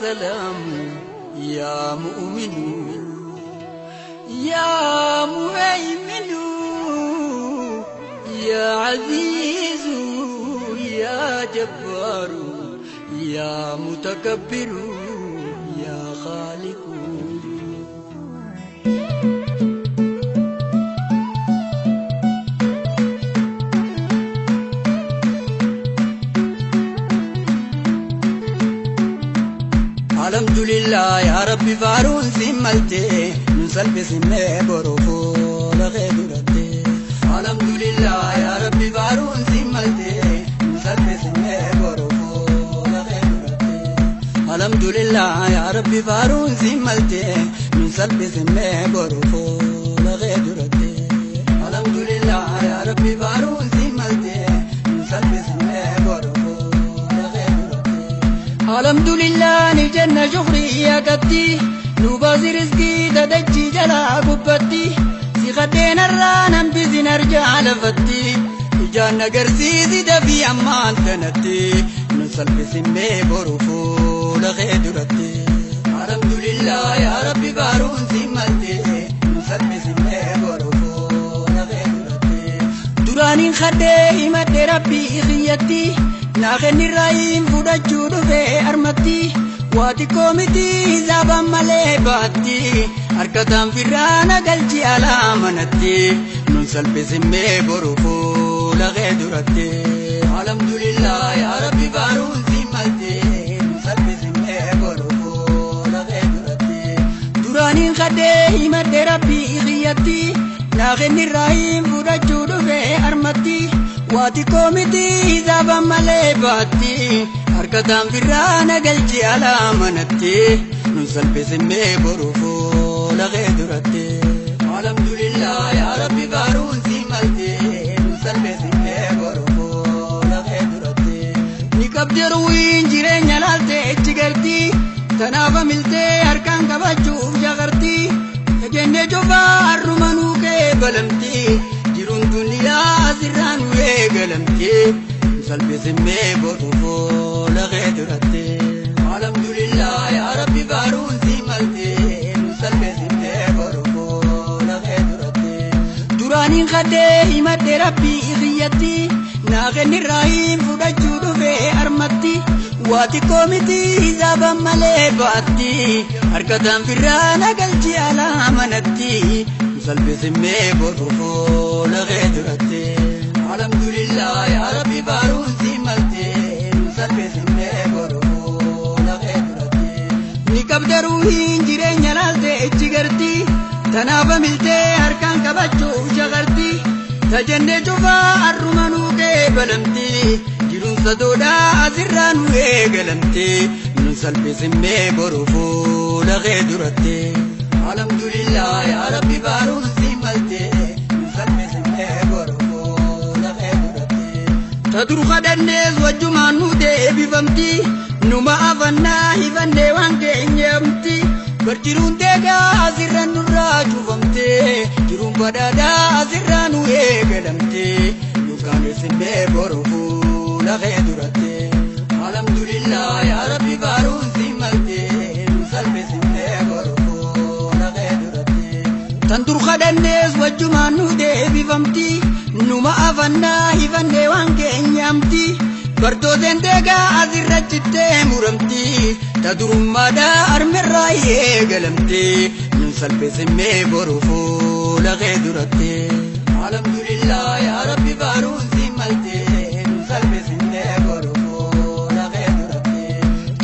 سلام يا مؤمن يا مهيمن يا عزيز يا جبار يا متكبر يا خالق. الحمد لله يا ربي فارون سملتي نسلب سمي بروفو لغيرتي. الحمد لله يا ربي فارون سملتي نسلب سمي بروفو لغيرتي. الحمد لله يا ربي فارون سملتي نسلب سمي بروفو لغيرتي. الحمد لله يا ربي فارون سملتي نسلب سمي بروفو. الحمد لله نجنة شغري يا قدي نوبازي رزقي تدجي جلا قبتي سيغدين الرانا بزي نرجع لفتي إجانا قرسيزي دفي أمان تنتي نسل بسمي بروفو لغيدرتي. الحمد لله يا ربي بارون سمتي نسل بسمي بروفو لغيدرتي. دراني خدي مد ربي خيتي ناخني الرايم فودچو دفه ارمتي واتي كومتي زابا مالي باتي حركتان فرانا قلجي على منتي ننسل بسمي بروفو لغيدرتي. الحمد لله يا ربي بارون سمتي ننسل بسمي بروفو لغيدرتي. دراني خدي مد ربي خيتي ناخني الرايم فودچو دفه ارمتي واتي كومتي زابا مالي باتي حركتان فرانا قلجي على منتي ننسل بسمي بروفو لغيدرتي. الحمد لله يا ربي بارون سملتي ننسل بسمي بروفو لغيدرتي. نكبدر وين جيرين لالتي اتشغرتي تنافا ملتي أركان كبچوف جغرتي تجنة جوفا الرمانو كبلمتي جيرون دنيا سران ويغلمتي نسل بسمي بروفو لغيدرتي. الحمد لله يا ربي بارون سملتي نسل بسمي بروفو لغيدرتي. دراني خدي مد ربي خيتي ناغني الرايم فودچو دفه ارمتي واتي كومتي زابا مالي باتي حركتان فرانا قلجي على منتي نسل بسمي بروفو لغيدرتي. الحمد لله يا ربي بارون سملتي نسل بسمي بروفو لغيدرتي. نكبدروهين جيرين لالتي اتشغرتي تنافا ملتي أركان كبچو شغرتي تجنة جوفا الرمانو كبلمتي جيرون صدودا أزران ويغلمتي نسل بسمي بروفو لغيدرتي. الحمد لله يا ربي بارون سملتي نسل بسمي بروفو لغيدرتي. تدرو خدنيز وجمانو دي بفمتي نما أفنا هفندي وانكي نيمتي برجرون ديغا أزران نراجو فمتي جرون بدادا أزران ويغلمتي نوكان سمي بروفو لغيدرتي. الحمد لله يا ربي بارون سملتي نسل بسمي بروفو لغيدرتي. تندر خدنيز وجمانو دي بفمتي نما أفنا هفندي وانكي نيمتي برتوزين ديغا أزرچتي مرمتي تدرم مدا أرمراي قلمتي ننسل بسمي بروفو لغيدرتي. الحمد لله يا ربي بارون سملتي ننسل بسمي بروفو لغيدرتي.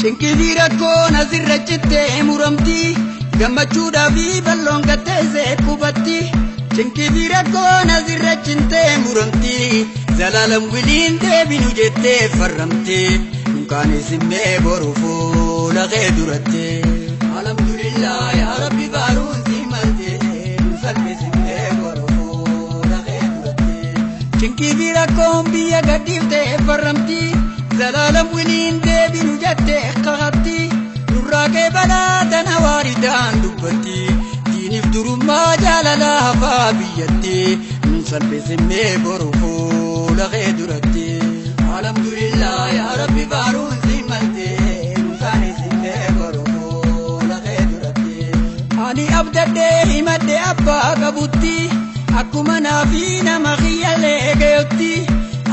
شنكي فيركون أزرچتي مرمتي قمچودا في بلون قتيسي كوبتي شنكي فيركون أزرچنتي مرمتي زلالم ولين دبنو جتي فرمتي نكان سمي بروفو لغيدرتي. الحمد لله يا ربي بارون سملتي نسل بسمي بروفو لغيدرتي. شنكي فيركون بيا قديفتي فرمتي زلالم ولين دبنو جتي قغتي نراكي بلا تنواردان دبتي ديني بدرما جلالا فابيتي ننسل بسمي بروفو لغيدرتي. الحمد لله يا ربي بارون سملتي نساني سمي بروفو. Ani abdadhee himadhe abbaa qabutti akkuma naafi nama kiyyallee gayotti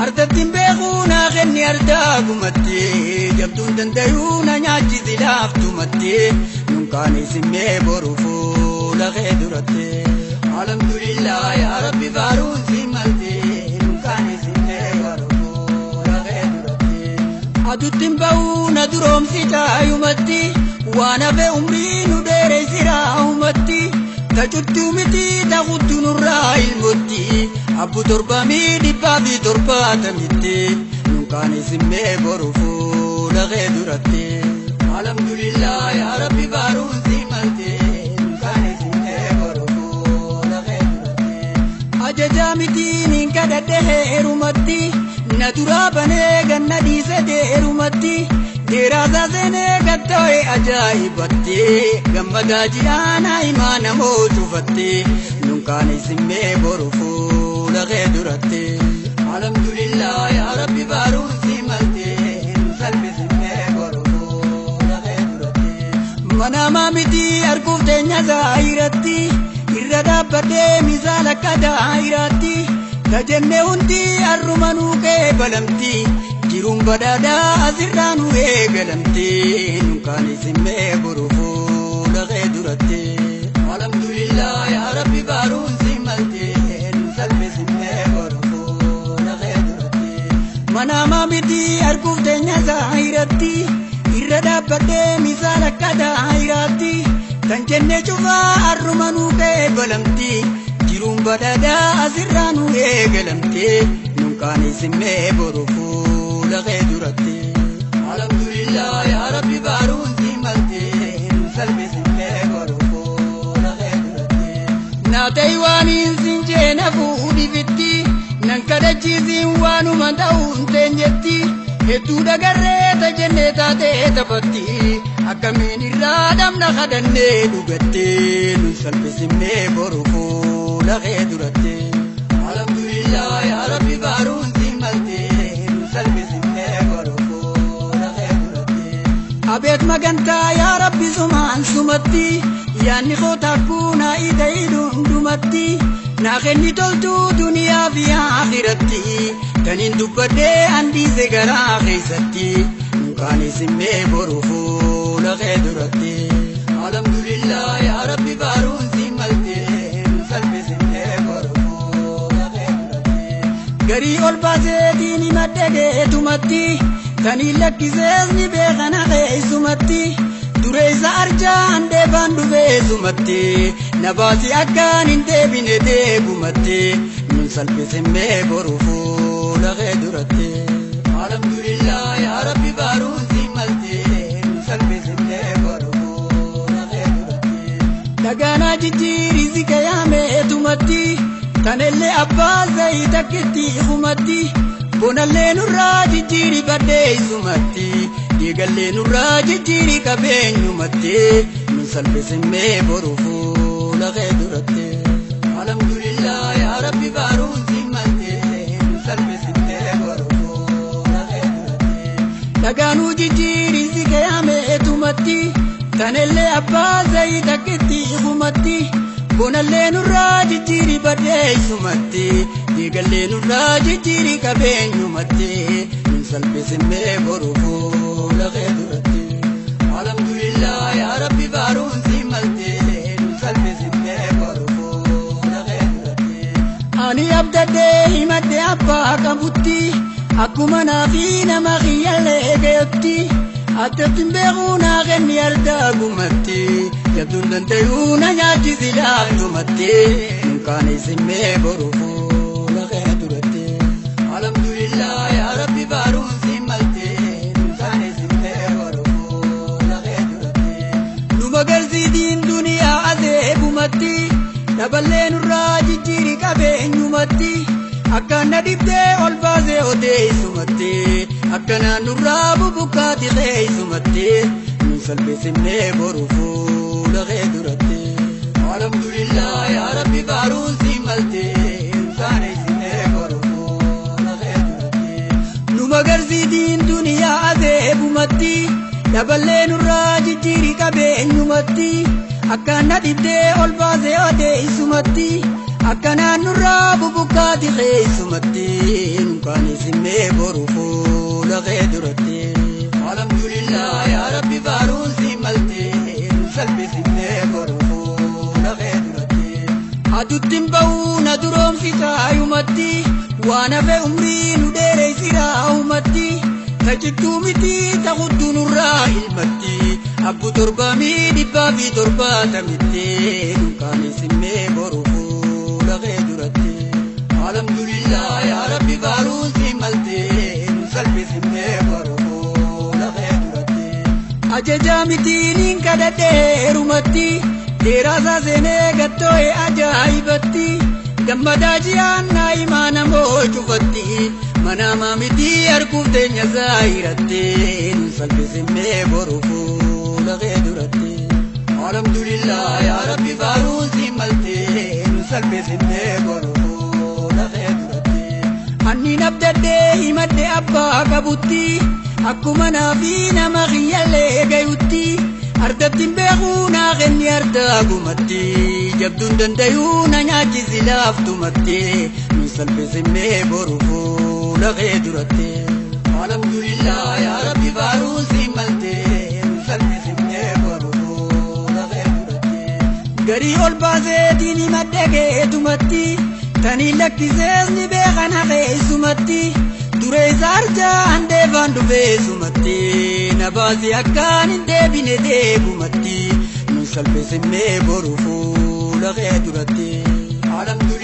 ardattiin beekuu naa kenni ardaa gumatti jabduun dandayuu na nyaachisi laaftumatti nunkaan isimmee boru fuula kee duratti. Alhamdulillah yaa Rabbi faaruun si malte nunkaan isimmee boru fuula kee duratti. Aduttiin ba'uu na duroomsi caayumatti waan hafe umrii nu dheeressiraa umatti. Tacuttuu miti taqutti nurraa ilmotti abbu 770 nunkaan isimmee boru fuula kee duratti. Alhamdulillah yaa Rabbi faaruun si malte nunkaan isimmee boru fuula kee duratti. Ajajaa miti niin kadhadhe heerumatti na duraa banee ganna dhiise deerumatti. Dheeraasaa seenee gatta'e ajaa'ibatti gammadaa ji'aana himaa namoo cufatte nunkaan isimmee boru fuula kee duratti. Alhamdulillah yaa Rabbi faaruun si malte nu salphisimmee boru fuula kee duratti. Manamaa miti arguuf teenya zaayiratti irra dhaabbadhee misaala akka daayiraatti tajenne hundi har'uma nuu qeebalamti. Jiruun badhaadhaa asirraa nu eegalamte nunkaan isimmee boru fuula kee duratti. Alhamdulillah yaa Rabbi faaruun si malte nu salphisimmee boru fuula kee duratti. Manamaa miti arguuf teenya zaayiratti irra dhaabbadhee misaala akka daayiraatti kan jenne cufaa har'uma nuu qeebalamti. Jiruun badhaadhaa asirraa nu eegalamte nunkaan isimmee boru fuula kee duratti. Alhamdulillah yaa Rabbi faaruun si malte nu salphisimmee boru fuula kee duratti. Naa ta'e waan hin sinjeena fuudhifitti nan kadhachiisiin waanuma ta'uun teenyetti hedduu dhagarree tajennee taatee taphatti akkamiin irraa dhabna kadhannee dhugatte nu salphisimmee boru fuula kee duratti. Alhamdulillah yaa Rabbi faaruun si malte nu salphisimmee boru fuula kee duratti. Abeet magantaa yaa Rabbi sumaan sumatti yaanni koo taakkuu naa ida'ii dhundhumatti naa kenni toltuu duniyaa fi akhiratti taniin dubbadhee andiise garaa keessatti nunkaan isimmee boru fuula kee duratti. Alhamdulillah yaa Rabbi faaruun si malte nu salphisimmee boru fuula kee duratti. Garii ol baaseetiin himadhe geetumatti taniin lakkisees ni beekana keessumatti. Dureessa arjaan deebaan dhufeessumatti na baasi akkaan hin deebine deebumatti nun salphisimmee boru fuula kee duratti. Alhamdulillah yaa Rabbi faaruun si malte nu salphisimmee boru fuula kee duratti. Dhagaanaa jijjiirri si kayaameetumatti tanellee abbaa zayii takkitti humatti bonallee nurraa jijjiirri baddeessumatti. Diigallee nurraa jijjiirri qabeenyumatti nu salphisimmee boru fuula kee duratti. Alhamdulillah yaa Rabbi faaruun si malte nu salphisimmee boru fuula kee duratti. Dhagaanuu jijjiirri si kayaameetumatti tanellee abbaa zayii takkitti humatti bonallee nurraa jijjiirri baddeessumatti diigallee nurraa jijjiirri qabeenyumatti nu salphisimmee boru fuula kee duratti. Alhamdulillah yaa Rabbi faaruun si malte nu salphisimmee boru fuula kee duratti. Ani abdadhee himadhe abbaa qabutti akkuma naafi nama kiyyallee gayotti addatti hin beekuu naa kenni ardaa gumatti jabduun dandayuu na nyaachisi laaftumatti nunkaan isimmee boru fuula kee duratti. Alhamdulillah yaa Rabbi faaruun si malte nunkaan isimmee boru fuula kee duratti. Nu magarsiitiin duniyaa azeebumatti dhaballee nurraa jijjiiri qabeenyumatti akkaan na dhibdee ol baasee odeessumatti akkanaan nurraa bubukkaati keessumatti nu salphisimmee boru fuula kee duratti. Alhamdulillah yaa Rabbi faaruun si malte nunkaan isimmee boru fuula kee duratti. Nu magarsiitiin duniyaa azeebumatti dhaballee nurraa jijjiiri qabeenyumatti Akkaan na dhibdee ol baasee odeessumatti akkanaan nurraa bubukkaati keessumatti nunkaaneessimmee boru fuula kee duratti. Alhamdulillah yaa Rabbi faaruun si malte nu salphisimmee boru fuula kee duratti. Adutti hin ba'uu na duroomsi taayumatti waan hafe umrii nu dheereessiraa umatti tachittuu miti ta'uttuu nurraa ilmatti. Abbu 770tti nunkaaneessimmee boru fuula kee duratti. Alhamdulillah yaa Rabbi faaruun si malte nu salphisimmee boru fuula kee duratti. Ajajaa mitiin kadhadheerumatti dheeraasaa seenee gattoo'e ajaa'ibatti gammadaa ji'aan naa'imaa namoo cufatti manaamaa miti arguuf teenya zaayiratti nu salphisimmee boru fuula kee duratti. Alhamdulillah yaa Rabbi faaruun si malte nu salphisimmee boru fuula kee duratti. Anni nabdadhee himadhe abbaa qabutti akkuma naafi nama kiyyallee gayutti ardatti hin beekuu naa kenni ardaa gumatti jabduun dandayuu na nyaachisi laaftumatti nu salphisimmee boru fuula kee duratti. Alhamdulillah yaa Rabbi faaruun si malte nu salphisimmee boru fuula kee duratti. Garii ol baaseetiin himadhe keetumatti tanii lakkisees ni beekan hafeessumatti. Duree isaa arjaa handeefaan dhufeessumatti na baasi akkaan hin deebine deebumatti nu salphisimmee boru fuula kee duratti. Alhamdulillah.